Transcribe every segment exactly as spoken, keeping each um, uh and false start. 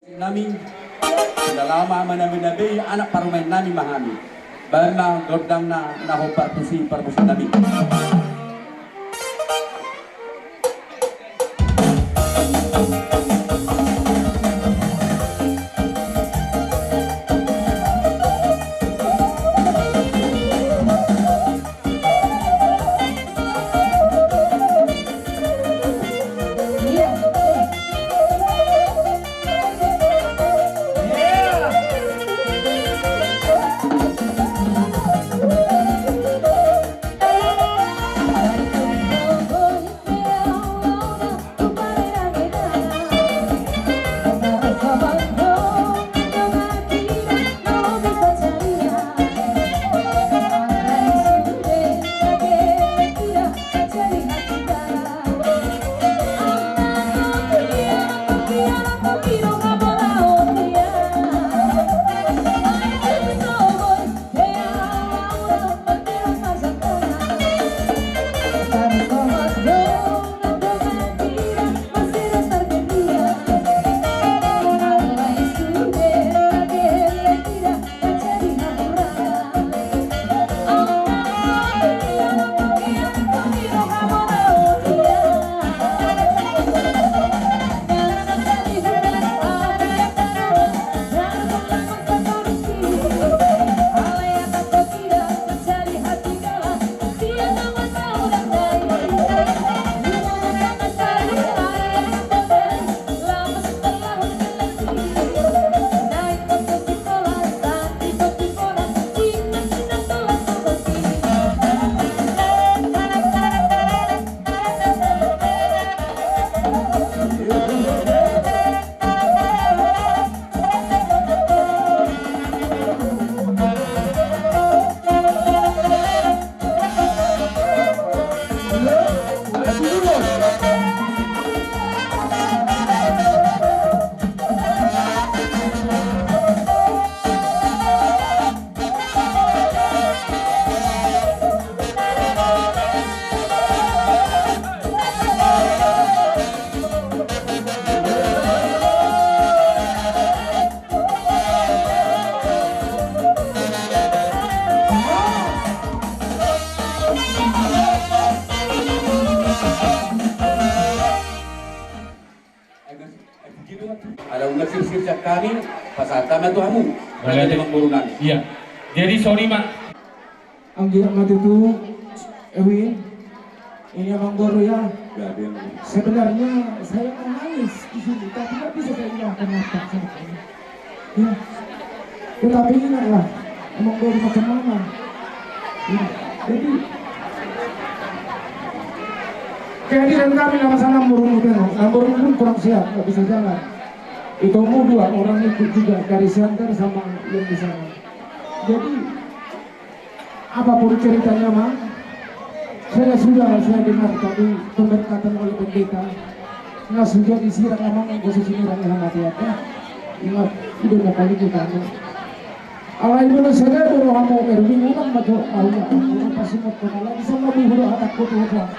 Nami, sudah lama menabei-nabei anak parumaen nami ma hami. Baen ma gondangna na hombar tusi parmusik nami. Ala unang sirsir sian hami, pasahat hami tu hamu. Raja ni amangboru nami. Iya. Jadi songon i ma. Anggiat ma tutu, Erwin. Ini amangboru ya. Sebenarnya saya mau nangis di sini, tapi nggak bisa saya hilangkan mata sama kamu. Ya. Tetapi ingatlah, amangboru macam mana. Ya. Jadi, kehadiran kami nama sana amangboru, tengok, amangboru pun kurang sehat, nggak bisa jalan. Itomu dua orang ikut juga dari Siantar sama yang di sana. Jadi, apapun ceritanya, Mang, saya sudah, saya dengar tadi pemberkatan oleh pendeta. Nga sudah disirang, Amang, enggo so sinirang, Amang, mate apa? Ingat, udah mau kali kita, Amang. Alai molo sada do rohamu, Erwin, ulang ma jo, au ya, au ya, pasti mau kena lagi sama buhur, atak kutu apa.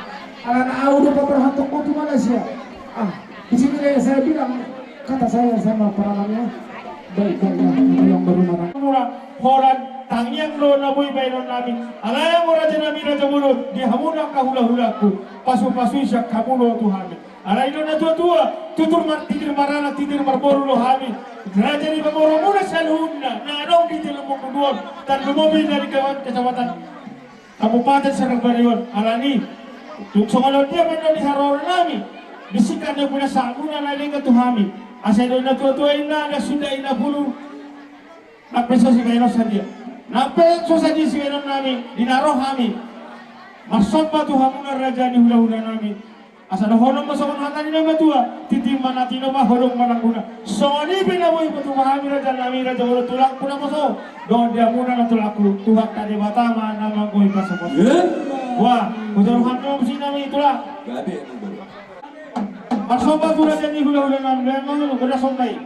Alana au do paperhatok kutu Malaysia. Ah, di sini saya bilang, kata saya sama paramannya, baik, baik, ya, yang baru mana. Mura, holan, tangiang do na boi baenon nami. Alai anggo raja nami, raja bolon, di hamu na angka hulahulaku, pasupasui sian hamu do tu hami. Alai do na tuatua, tutur martitir maranak, titir marboru do hami. Raja ni pamoruonmuna saluhutna, na adong di Teluk Mongudu on, tarlumobi dari kawan kecamatan Kabupaten Serdang Bedagai on, alani. Tung songon on dia ma na di haroro nami. Bisikan do pinasahatmuna na denggan tu hami. Asa do na tuatua inna, na sunda inna pulu. Nang pe so sibaenon sadia. Nang pe so sadia sibaenon nami, di na ro hami. Marsomba tu hamuna raja ni hulahula nami. Asa dohonon ma songon hata ni na matua, tintin ma na tinopa, hodong ma langguna. Songon i pe na boi patupa hami raja nami, raja bolon, tulangku na poso. Dohot di hamuna na tulangku, Tuhanta Debata ma na manggohi pasu-pasu. Wah, hujaru hami ma musik nami tulang. Marsomba tu raja ni hulahula nami, baen ma mangolu, gondang somba i.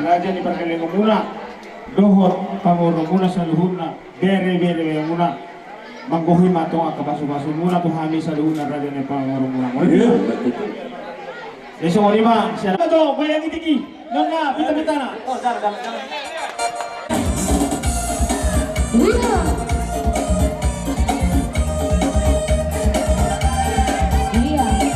Raja ni parkelengonmuna dohot pamoruonmuna saluhutna, berebereonmuna. Manggohi ma tong angka pasupasumuna tu hami saluhutna, raja ni pamoruonmuna. Iya, betul. Jadi songon i ma sian na to, goyang i tingki. Nona, pita-pitana. Oh, jangan, jangan, jangan. Iya. Iya.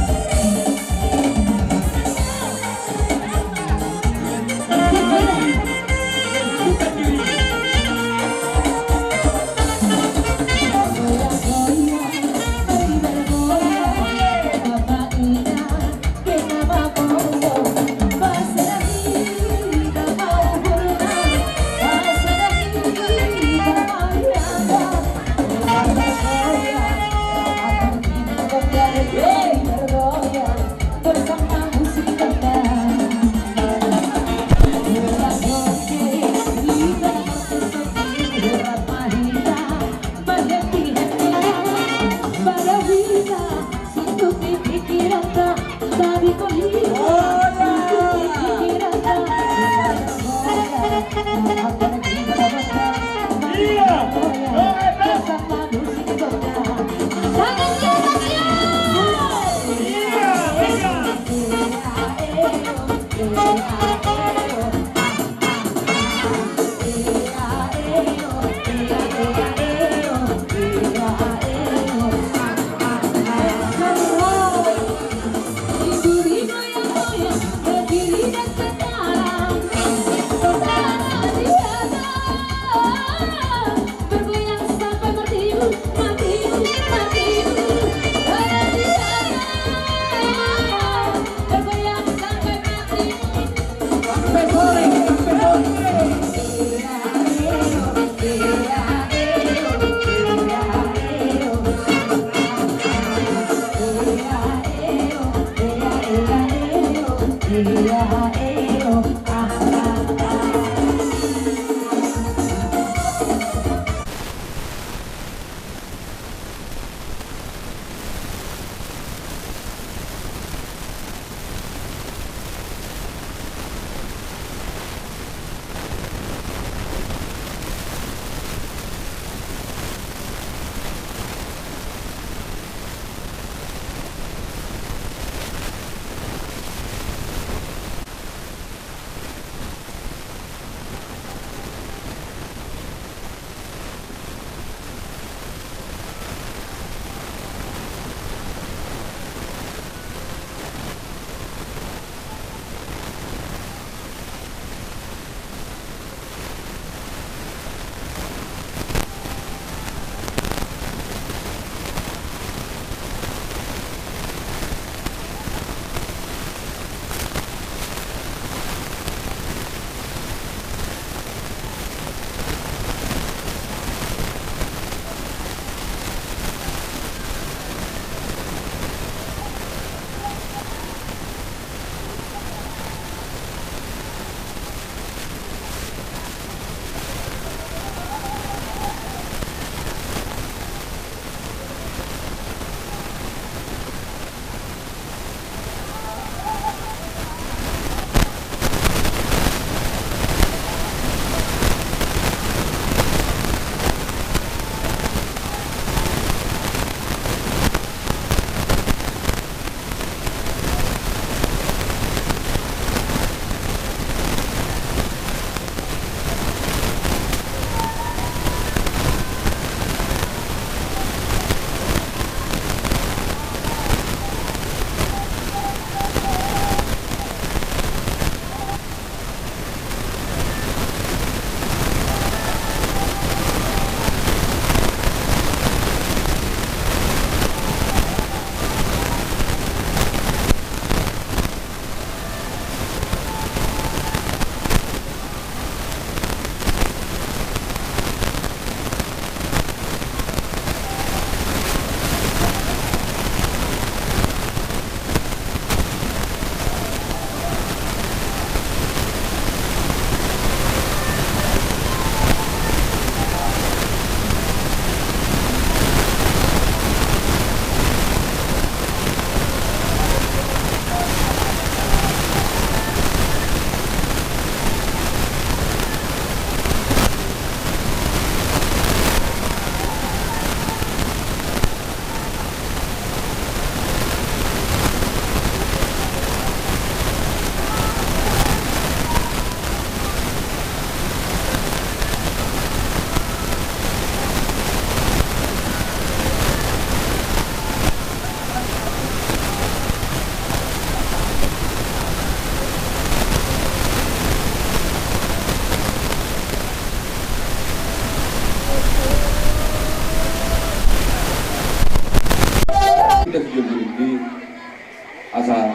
Asa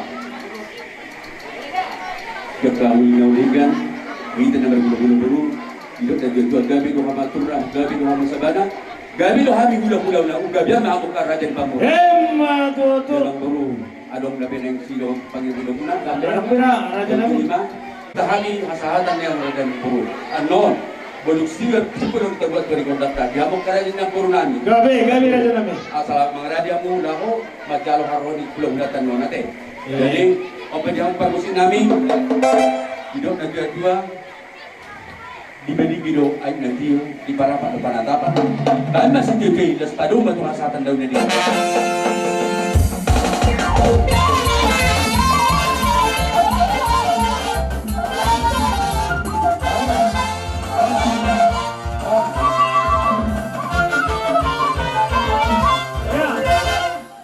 jaka uli na uligan, hita na margulagula boru, didok na tuatua, gabe do hamu turna, gabe do hamu sabana, gabe do hami hulahulaonna, umgabean ma hamu angka raja ni pamoruon. Emma tutu. Damang boru, adong na peneng sidok panggil hulahula, gabe. Adong pira raja nami? Hami hasahatan ni raja ni pamoruon. Annon, boduk siwar, sipulung terbuat dari kontak tadi. Hamu angka raja ni pamoruon nami. Gabe, gabe raja nami. Asa mangaradi hamu laho manjalo haroro ni hulahulanta on ate. Jadi, on pe di hamu parmusik nami, didok na tuatua, di Balige do aek na tio, di Parapat do panatapan. Baen ma sitiotio i, laos padomu ma tu hasahatan daun na di.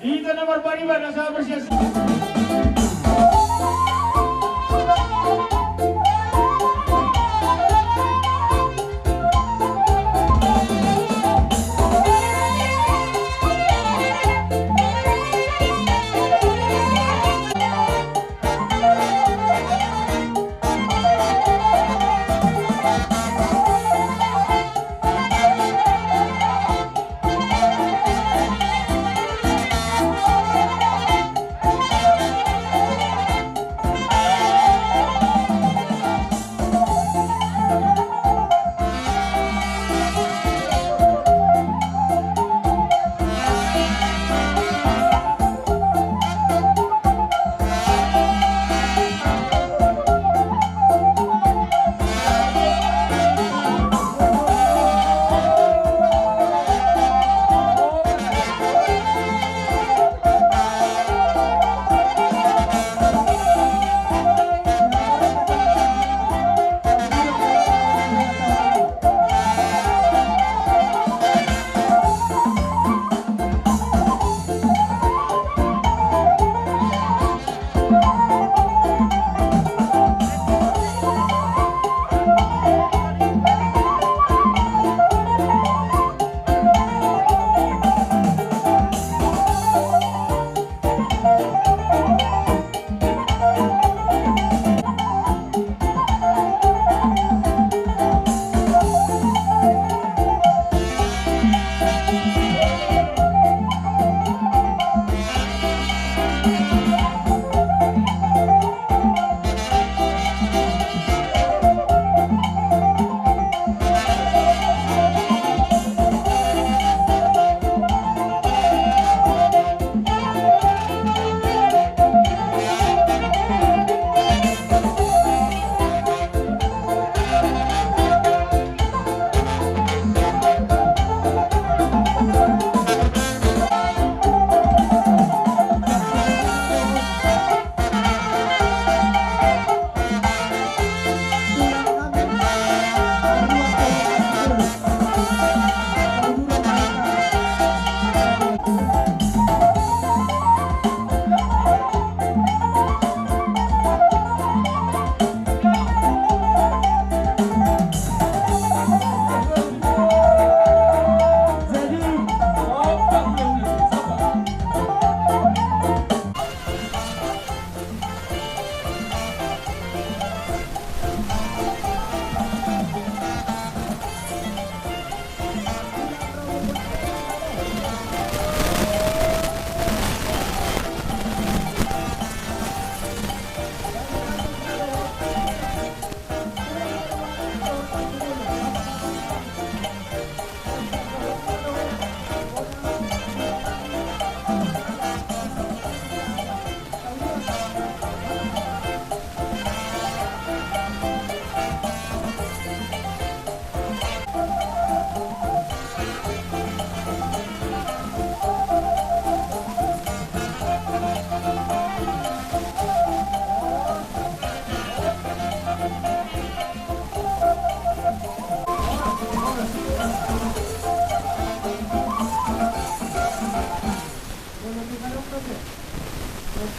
Hita na marpariban asa bersiap.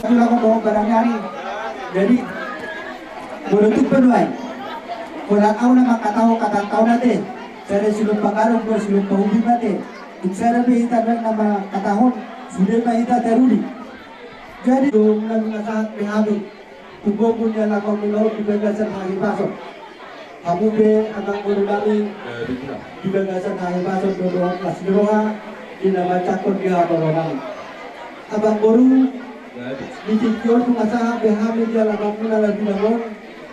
Aku lakukan bawa barang nyari. Jadi, molo tung pe nuaeng, holan au na mangkatahon hata on ate, sada silompa gadong, dua silompa ubi ma ate. Tung sada pe hita nuaeng na mangkatahon, sude ma hita taruli. Jadi dung na nunga sahat be hami tu gogo ni alaman muna on di bagasan hahipason. Hamu pe amang boru nami di bagasan hahipason do dohot las ni roha di na manjangkon di hamu roha nami. Amang boru, di tingki on nunga sahat be hami di alaman muna na binahen on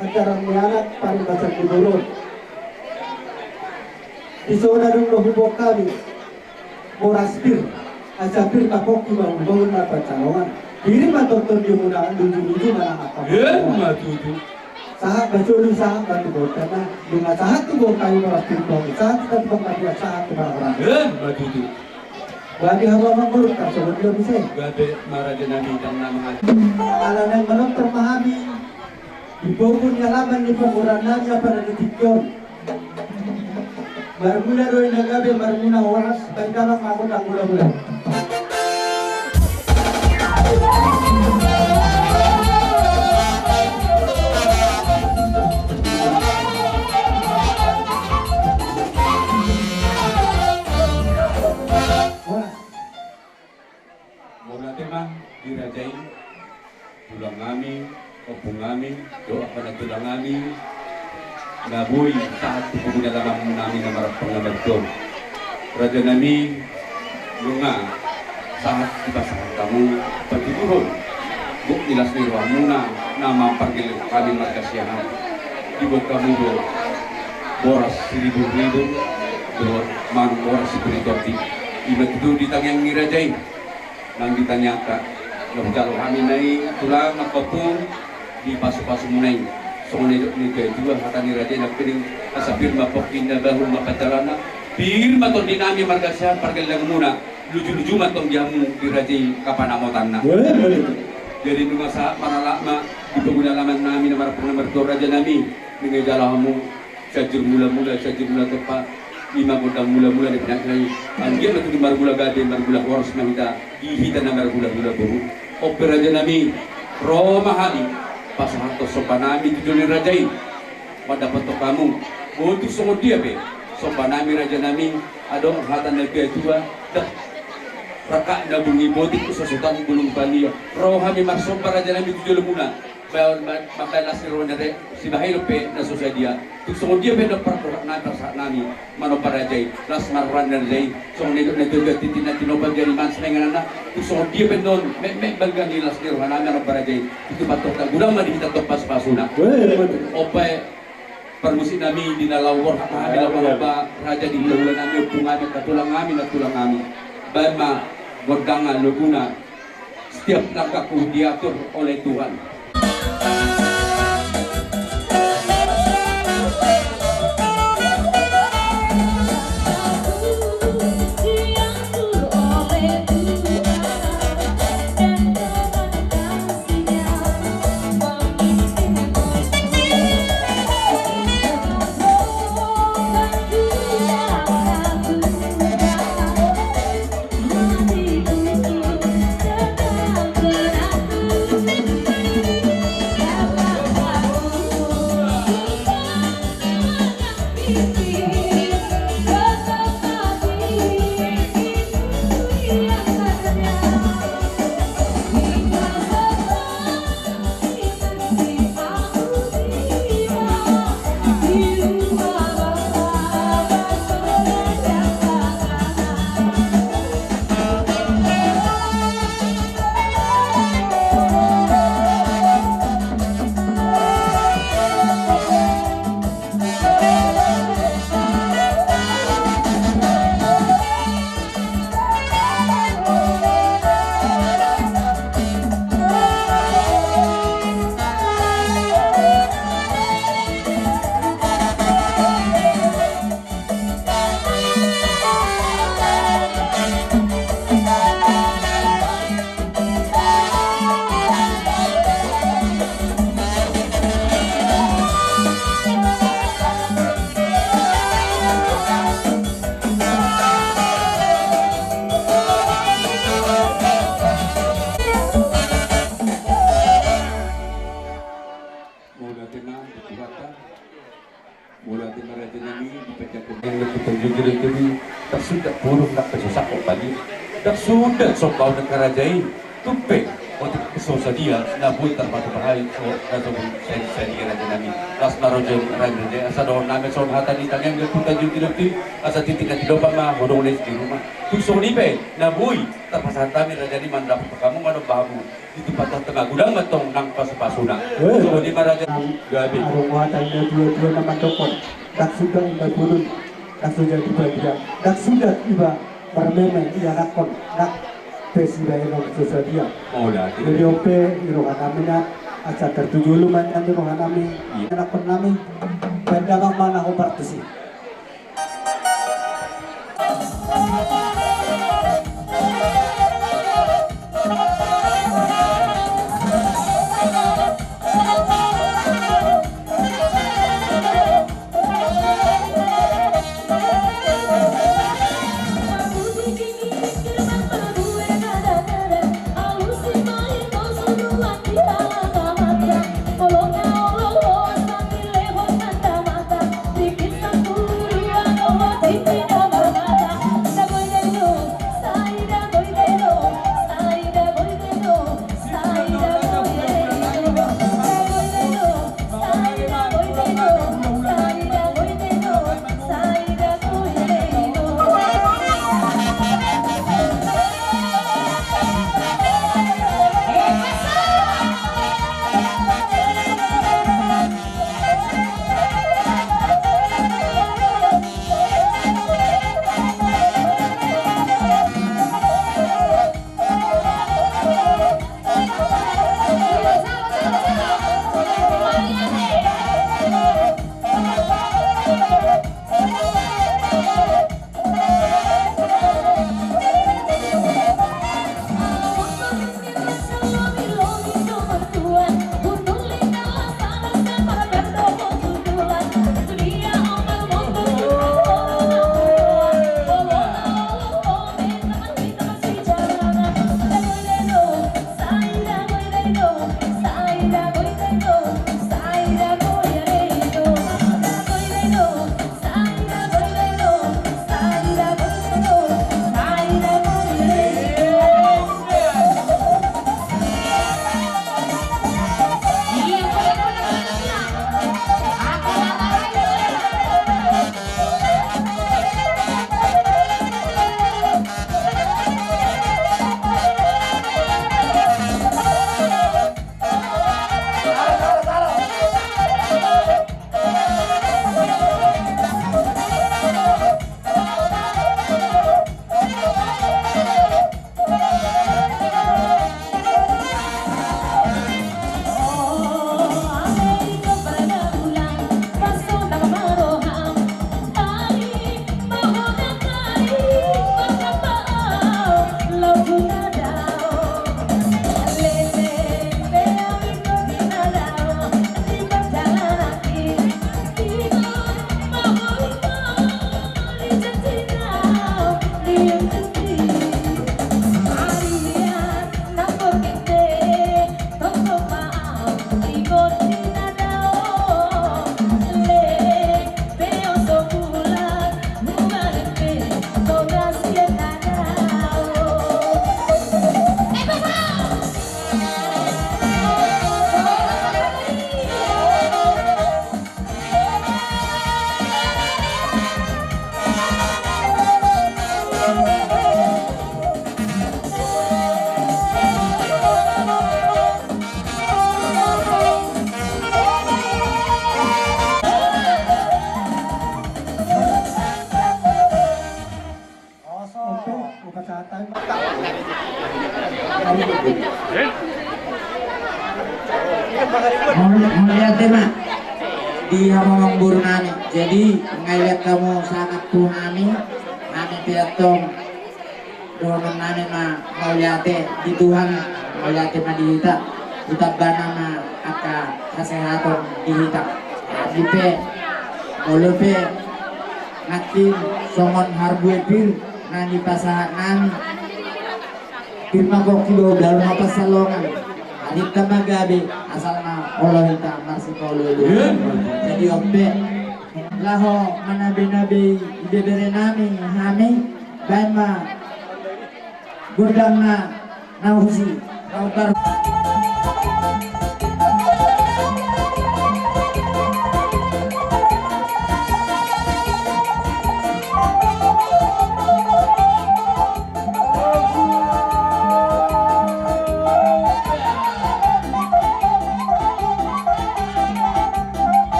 acara mianak parimasan ni boru on. Di son adong do huboan hami boras pir, asa pir ma pongki bahulbahul na pansalongan. Pir ma tongtong di muna lujuluju manang angka. Emma tutu. Sahat ma solu sahat ma tu boru nami. Nunga sahat tu boru nami boras pir pongki, sahat tu boru nami, sahat tu boru nami. Emma tutu. Bagi hamu amang boru, tarsongon dia muse. Gabe ma raja nami, ndang na mangaji. Ala naeng manortor ma hami di gogo ni alaman ni pamoruan nami apala di tingki on. Marmula do i na gabe, marmula horas, baen damang ma gondang mulamula. Horas. Mauliate ma di raja i, tulang nami, ompung nami, dohot angka na tulang nami, na boi sahat tu gogo ni alaman nami na marampang na martua. Raja nami, nunga sahat dipasahat hamu patuduhon gok ni las ni rohamuna na mampargelleng hami marga Siahaan. Diboan hamu do boras siriburribur dohot manuk boras sipuli tondi. I ma tutu di tangiang ni raja i. Nang di tangiangta na hujalo hami na i tulang angka ompung di pasupasumuna i. Songon na nidok ni natuatua hata ni raja i nangkining, asa pir ma pongki na bahul ma pansalongan, pir ma tondi nami marga Siahaan pargellengmuna, lujuluju ma tong di hamu di raja i kapanamotanna. Jadi nunga sahat mangalap ma di gogo ni alaman nami na marampang na martua raja nami, nunga hujalo hamu Sianjur Mulamula, Sianjur Mulatompa, i ma gondang mulamula ni pinahan nami. Anggiat ma tutu marmula gabe, marmula horas ma hita di hita na marhulahula boru. On pe raja nami, ro ma hami pasahathon somba nami tu jolo ni raja i. Mandapothon hamu, botik songon dia pe somba nami raja nami, adong hata ni natuatua, dah rangkap na bulung i botik, sosotan bulung palia. Ro hami marsomba raja nami tu jolomuna. Baen ma, mambaen las ni roha ni raja i, sibahen pe na so sadia. Tung songon dia pe na pardohot nami, parsahat nami manomba raja i, las ma roha ni raja i. Songon na nidok ni natuatua, tintin na tinopa, jari mansai ma ingananna. Tung songon dia pe on, metmet balga ni las ni roha nami manomba raja i. Tung tu pantohta, godang ma di hita tong pasupasuna. On pe parmusik nami, di na laho borhat hami laho manomba raja, di hulahula nami, ompung nami, angka tulang nami, na tulang nami. Baen ma gondangna, laguna. Setiap langkahku diatur oleh Tuhan. Mauliate ma di Tuhanta. Mauliate ma raja nami, di panjangkon nami tu panjujur itu di, ndang suda burung, ndang pe so sangkot bali, ndang suda somba on angka raja i. Tung pe otik So sadia na boi tarpatupa hami, o na so boi sadia raja nami. Las ma rojo raja nami, asa dohonon nami songon hata ni tangiang ni ompunta Juru Tilopi, asa tintin na tilopan ma godang les di ruma. Tung songon i pe na boi tarpasahat hami raja nami mandapot hamu, mandok hamu. Di tempat tengah gudang ma tong nang pasupasuna. Weh. Songon i ma raja nami. Gabe. Adong hata ni natuatua na mandokkon, ndang suda iba bulun, ndang suda iba dia, ndang suda iba marmeme ianakhon, ndang pe sibahenon so sadia. Jadi on pe di roha nami na, asa tartuju ulu ma nian di roha nami. Iya. Ianakhon nami, baen damang ma na hombar tusi. Mauliate ma di hamu amangboru nami. Jadi, nga dilean hamu sangap tu hami, hami pe antong dohonon nami ma mauliate di Tuhan, mauliate ma di hita, ditambana ma angka hasehaton di hita. Hami pe, molo pe nangkin songon harbue pir na nipasahat nami. Pir ma pongki do, dalan ma pansalongan. Adinta ma gabe, asal ma olo hita marsipaolooloan. Jadi on pe, laho manabenabei ibebere nami hami, baen ma gondang na, na husi, na umbar.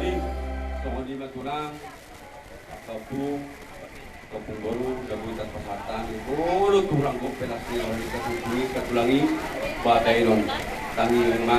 Jadi, songon i ma tulang, angka ompung, angka ompung boru, na boi tarpasahat hami. Olo, tulang gok pelas ni orang kita tutu i, angka tulang i, ba dainong. Tangi ma,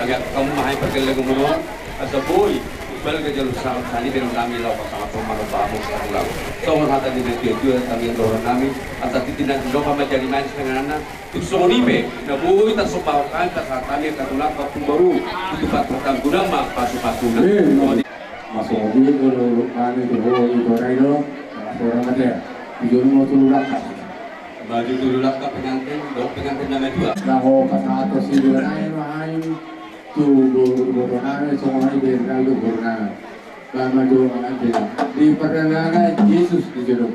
tangi hamu ma hami pargellengon on, asa boi balga jala sahat hami, baenon nami laho pasahathon ma hamu angka tulang. Songon hata ni natuatua, tangiang dohonon nami, asa tintin na didok ma jadi manis pangananna. Tung songon i pe, na boi tarsombahon hami, pasahat hami angka tulang, angka ompung boru, tu Tuhan ma pasupasu. Eh, songon i. Masuk di dulu, dulu, kami tu, oh, itu, rai, dong. Masuk orang aja. Tujuh mau dulu langkah. Maju dulu langkah pengantin, dong pengantin nama dua. Nah, oh, pas atas itu, rai, rai. Tu boru, boru nami, songon i, berkali boru nami. Ba maju, maju. Di perdana, Jesus di jodoh.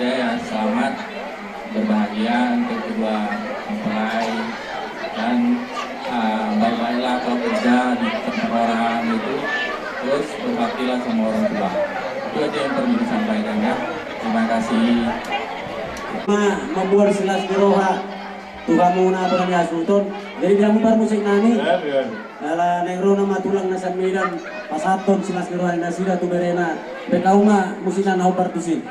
Ya, selamat berbahagia untuk kedua mempelai dan, ah, baik-baiklah kau kerja di tempat orang itu, terus berbaktilah sama orang tua. Itu aja yang perlu disampaikan ya. Terima kasih. Ma, mamboan silas ni roha tu hamuna boru ni hasuhuton. Jadi di hamu parmusik nami. Ala naeng ro nama tulang na sian Medan pasahathon silas ni roha ni nasida tu berena. Baen hamu ma musik na hombar tusi.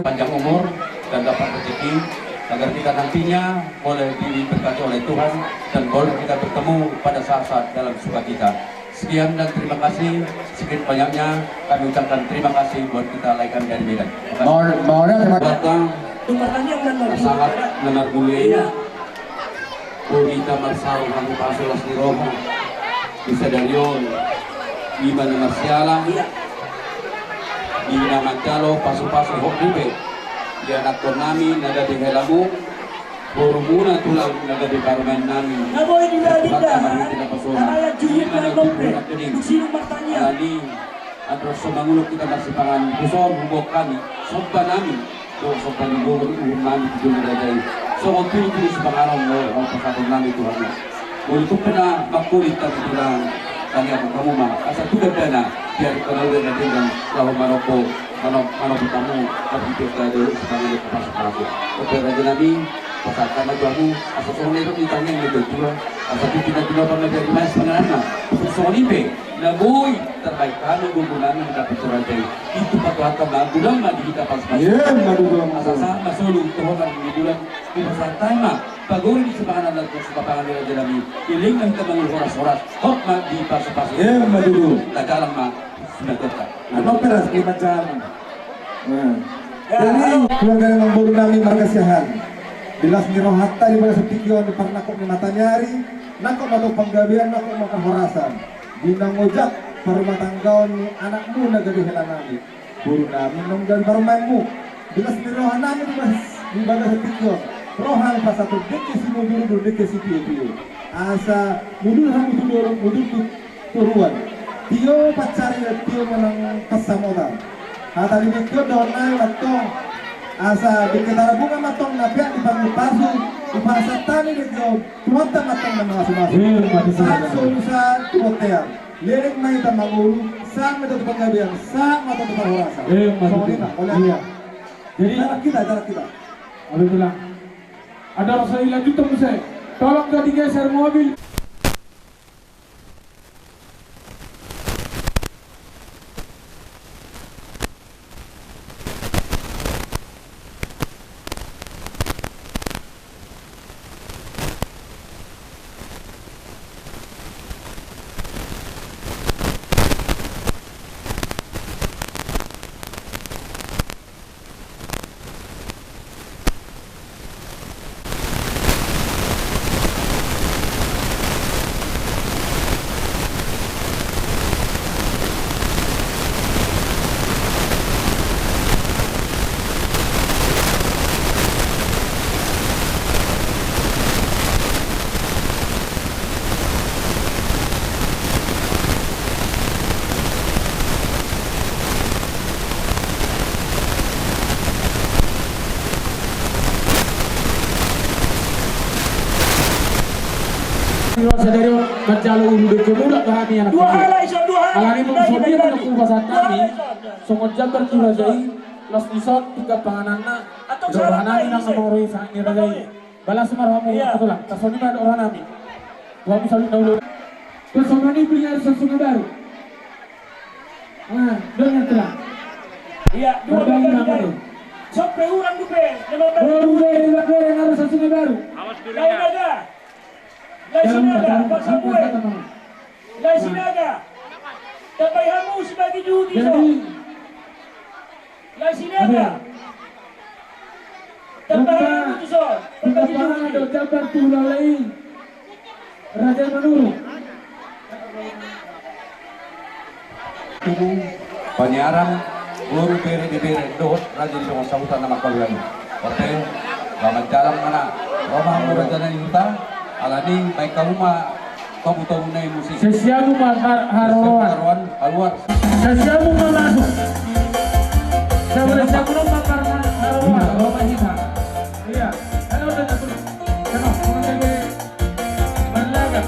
Panjang umur dan dapat rezeki, agar kita nantinya boleh diberkati oleh Tuhan dan boleh kita bertemu pada saat-saat dalam sukacita. Sekian dan terima kasih. Sedikit banyaknya kami ucapkan terima kasih buat kita laikan dari Medan. Terima kasih. Mau, mau ada terima kasih. Datang. Sangat menar gule. Iya. Boru hita marsaor hamu pasu las ni roha. Di sadari on, ima na marsiala, ima na manjalo pasu-pasu hot ripe. Ianakhon nami na gabe helamu, borumuna tulang na gabe parumaen nami. Na boi di balik dah. Marhite na pasona. Ima na tubu na kening. Alani. Andor so manguluk hita marsipangan, dison huboan hami somba nami dohot somba ni uhum nami tu jolo ni raja i. Songon tutu sipanganon dohot pasahaton nami tu hamu. Molo tung pe na mangkulit hami tulang, tangihon hamu ma asa tu gandana biar panaula na denggan laho manombo, manom-, manombo hamu. Tapi pesta dohot sipanganon pasu-pasu. Oke raja nami, pasahat ma tu hamu asa songon na didok ni tangiang ni natuatua, asa tu tina-tina pamajari mas panganan na songon i pe. Na boi tarbahen hami gogo nami mendapati raja i. Itu patuatan ma, bulan ma di hita pasu-pasu. Asa sahat ma solu tu holan ni bulan. Dipasahat hami ma pagori ni sipanganon na tu sipanganon ni raja nami. Leleng ma hita mangolu horas-horas. Hot ma di pasu-pasu. Tajalang ma sudah kota. Ano peras di macam. Jadi keluarga ni amangboru nami marga Siahaan. Di las ni rohanta di bagasan tingki on, di parnangkok ni mataniari, nangkok ma tu panggabean, nangkok ma parhorasan. Di naung ojak parumatanggaon ni anakmu na gabe hela nami, boru nami naung gabe parumaenmu. Di las ni roha nami di bagasan tingki on, roha nami pasahathon dengke simudur-udur, dengke sitio-tio. Asa mudur hamu tu dolok, mudur tu toruan. Tio pansarian, tio manang pansamotan. Hata ni dengke on dohonon nami mantong, asa dengke tarbunga mantong na peak di pasu-pasu. Hupasahat hami dengke on tu Tuhanta mantong na mamasu-masu. Sahat solu sahat tu bontean. Leleng ma hita mangolu, sahat ma hita tu panggabean, sahat ma hita tu parhorasan. Songon i ma. Jadi jarak hita, jarak hita. Ada rasa ilan juta muse. Tolong gak digeser mobil. Sadari on manjalo ulu dohot mulak do hami anak. Dua halak ison, dua halak. Alani molo songon dia, dua halak ison. Songon jambar tu raja i, laos dison tinggal pangananna. Antong salah nang nomor i sangat ni raja i. Balas ma rohamu, iya. Kebetulan. Tarsongon i ma roha nami. Rohamu salut na ulu. Tarsongon i beli air Sungai Baru. Nah, dengan terang. Iya, dua meter. Sampai urang dupe. Boru bere, bere, harus Sungai Baru. Awas dulu. Lain aja. Lain sini ada, Pak Samuel. Lain sini ada. Dapat hamu sebagai judi, so. Jadi, Lain sini ada. Tambah itu, so. Tambah itu. Raja Manurung. Paniaran, boru, bere, ibebere dohot raja ni dongan sahuta na mangkaluahi. Oke, selamat jalan mana. Roha ma raja na di huta. Alani baik kamu ma. Tobu-tobu na i musik. Sesiamu ma haroan. Haroan, haroan. Sesiamu ma masuk. Sesiamu ma haroan. Roha ma hita. Iya. Halo, udah satu. Kenapa? Mau jaga. Berlagak.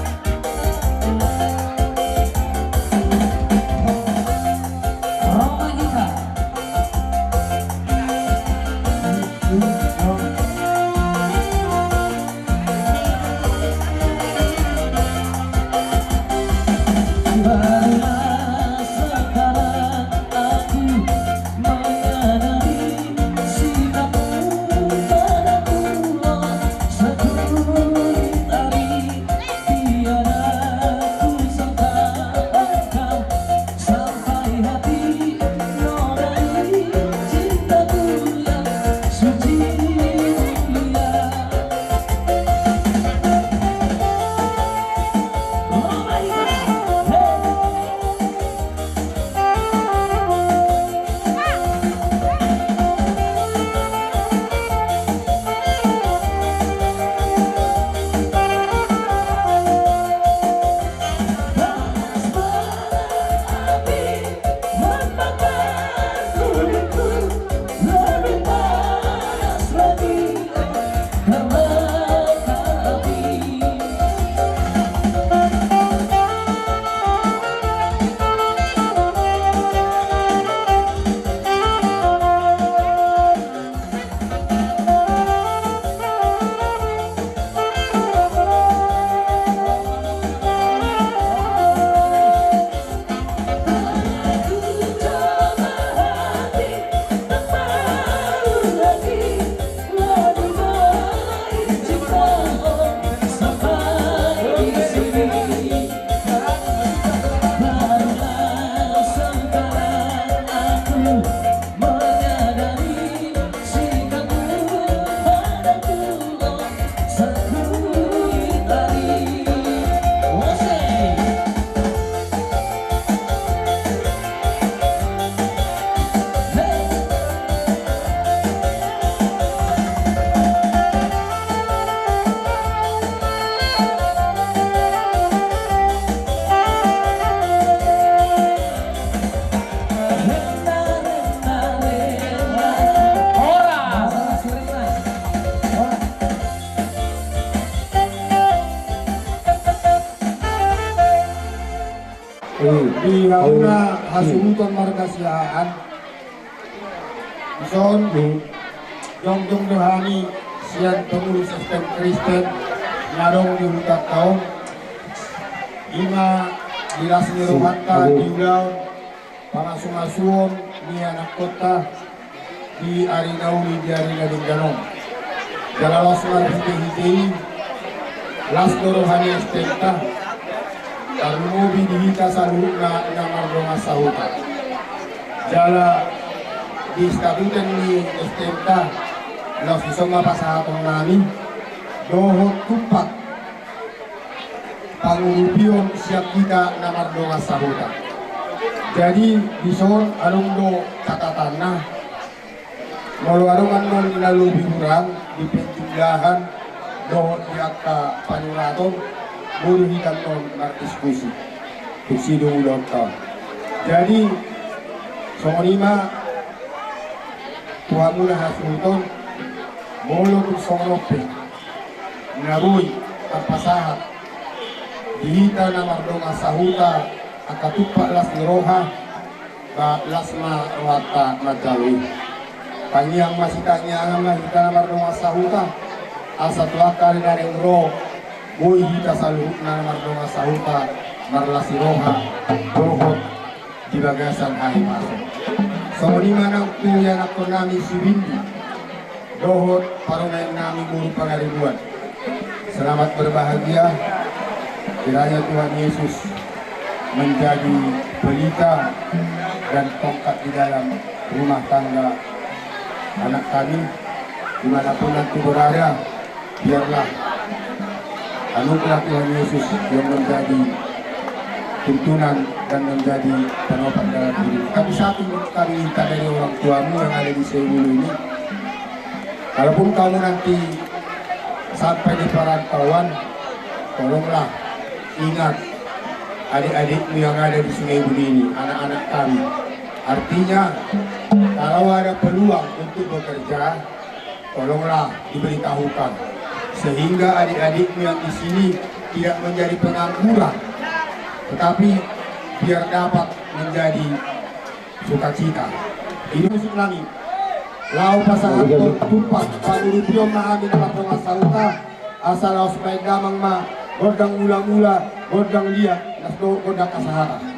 Roha ma hita. Di hamuna hasuhuton marga Siahaan. Dison, jongjong do hami sian pengurus S T M Kristen na adong di hutanta on. Ima di las ni rohanta di ulaon pamasumasuon ni anakkonta di ari na uli di ari na denggan on. Jala las marhitehite i, las do roha ni S T M-ta, tarlumobi di hita saluhutna na mardongan sahuta. Jala di statuten ni S T M-ta, laos dison ma pasahaton nami, dohot tumpak pangurupion sian hita na mardongan sahuta. Jadi, dison adong do catatanna, molo adong annon na lobi hurang di penjumlahan dohot di angka panyuraton, boi do hita annon mardiskusi. Tusi do ulaonta on. Jadi, songon i ma tu hamuna hasuhuton, molo tung songon on pe na boi tarpasahat Di hita na mardongan sahuta, angka tumpak las ni roha, ba las ma rohanta manjalo i. Tangiang ma sitangiangan ma hita na mardongan sahuta, asa tu angka ari na naeng ro, boi hita saluhutna na mardongan sahuta, marlas ni roha, dohot di bagasan hahipason. Songon i ma nang tu ianakhon nami si Windy dohot parumaen nami boru Pangaribuan. Selamat berbahagia. Kiranya Tuhan Yesus menjadi pelita dan tongkat di dalam rumah tangga anak kami, di mana pun nanti berada. Biarlah anugerah Tuhan Yesus yang menjadi tuntunan dan menjadi penopang dalam hidup. Tapi satu kami minta dari orang tuamu yang ada di Sungai Bulu ini, kalaupun kamu nanti sampai di perantauan, tolonglah ingat adik-adikmu yang ada di Sungai Bulu ini, anak-anak kami. Artinya, kalau ada peluang untuk bekerja, tolonglah diberitahukan, sehingga adik-adikmu yang di sini tidak menjadi pengangguran, tetapi biar dapat menjadi sukacita. Ini maksud nami. Laho pasahathon tumpak pangurupion ma hami na mardongan sahuta, asa laos baen damang ma gondang mula-mula, gondang liat, laos dohot gondang hasahatan.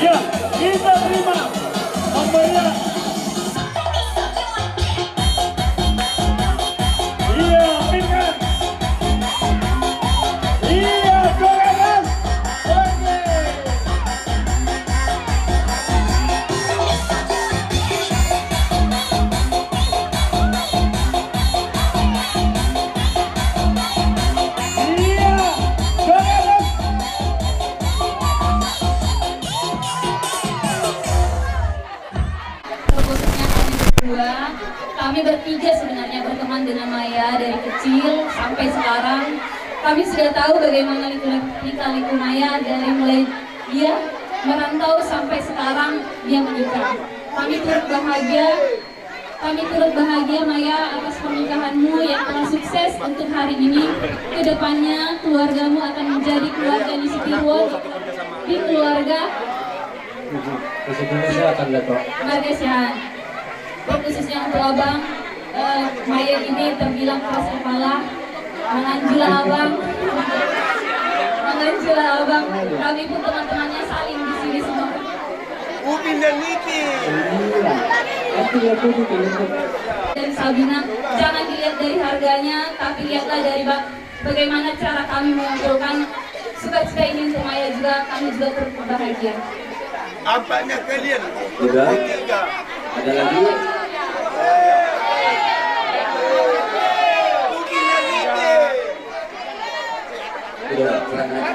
Iya, kita terima pemberian. Iya, pinter. Iya, joget, Mas. Oke. Iya, joget, Mas. Khususnya kami berdua, kami bertiga sebenarnya berteman dengan Maya dari kecil sampai sekarang. Kami sudah tahu bagaimana lika-liku Maya dari mulai dia merantau sampai sekarang dia menikah. Kami turut bahagia, kami turut bahagia, Maya, atas pernikahanmu yang telah sukses untuk hari ini. Kedepannya, keluargamu akan menjadi keluarga di Sitiruon. Keluarga. Masih belum sehat, Anda, Pak? Keluarga sehat. Khususnya untuk abang, eh, Maya ini terbilang keras kepala. Manganjula abang. Manganjula abang. Kami pun teman-temannya saling di sini semua. Upin dan Niti. Dan Sabina, jangan dilihat dari harganya, tapi lihatlah dari ba-, bagaimana cara kami mengumpulkan sukacita ini untuk Maya juga, kami juga turut berbahagia. Tampaknya kalian bertiga. Ada lagi? Udah, serahkan aja.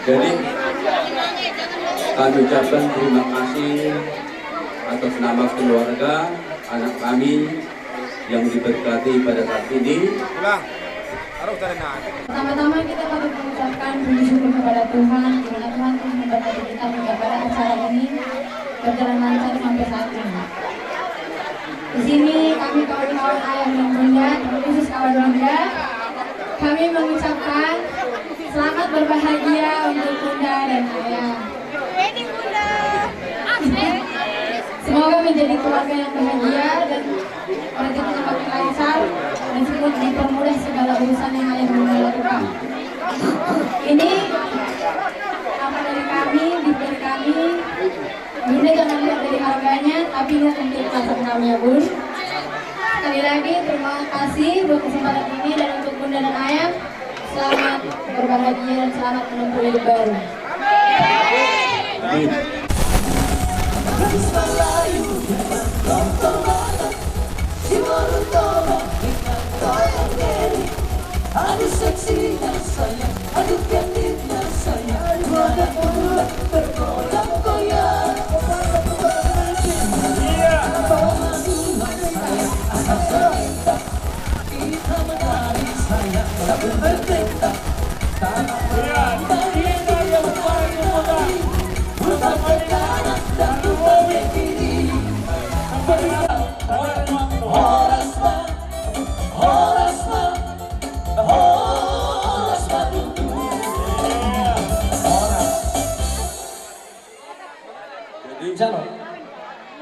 Jadi, kami ucapkan terima kasih atas nama keluarga, anak kami yang diberkati pada saat ini. Pertama-tama kita patut mengucapkan puji syukur kepada Tuhan, di mana Tuhan telah memberkati kita hingga pada acara ini berjalan lancar sampai saat ini. Di sini kami kawan-kawan ayah dan bunda, terkhusus kawan bunda, kami mengucapkan selamat berbahagia untuk bunda dan ayah. Semoga menjadi keluarga yang bahagia dan rezekinya makin lancar dan semua dipermudah segala urusan yang ayah bunda lakukan. Ini apa dari kami, gift dari kami. Bunda jangan lihat dari harganya, tapi lihat dari keikhlasan kami ya, Bun. Sekali lagi, terima kasih buat kesempatan ini dan untuk Bunda dan Ayah, selamat berbahagia dan selamat menempuh hidup baru. Amin. Jadi, insya Allah.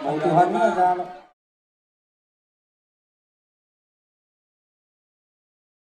Mau Tuhan, insya Allah.